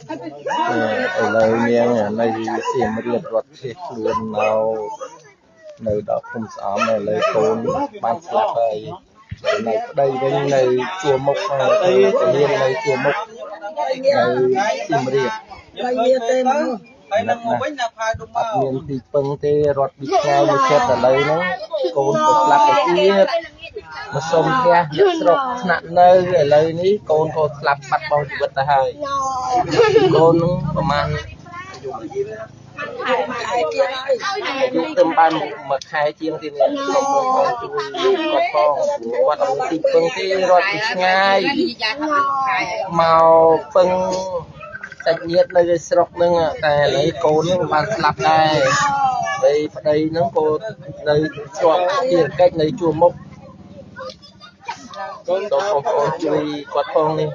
ឥឡូវនាងនៅសៀមរាបរត់ភៀសខ្លួនមកនៅដល់ភូមិស្អំឥឡូវកូនបានស្លាប់ហើយនៅប្តីវិញនៅជួរមុខទៅរៀននៅជួរមុខនៅសៀមរាប បីមានទេមក ហើយនឹងមកវិញណាផាយទុំ អ មក ត់មានទីពឹងទេរត់ពីឆ្ងាយមកចិត្តឥឡូវហ្នឹងកូនក៏ស្លាប់ទៅទៀតមកសុំផ្ទះអ្នកស្រុកថ្នាក់នៅឥឡូវនេះកូនក៏ស្លាប់បាត់បង់ជីវិតទៅហើយកូនហ្នឹងប្រហែល ខែទៀតហើយ អាយុទៅបានមួយខែជាងទៀតនេះសូមបងប្អូនជួយគាត់ផងគាត់អត់មានទីពឹងទេរត់ពីឆ្ងាយមកពឹងសាច់ញាតិនៅស្រុកហ្នឹងតែឥឡូវកូនហ្នឹងបានស្លាប់ដែរហើយប្តីហ្នឹងក៏នៅជាប់ភារកិច្ចនៅជួរមុខសូមបងប្អូនជួយគាត់ផងនេះ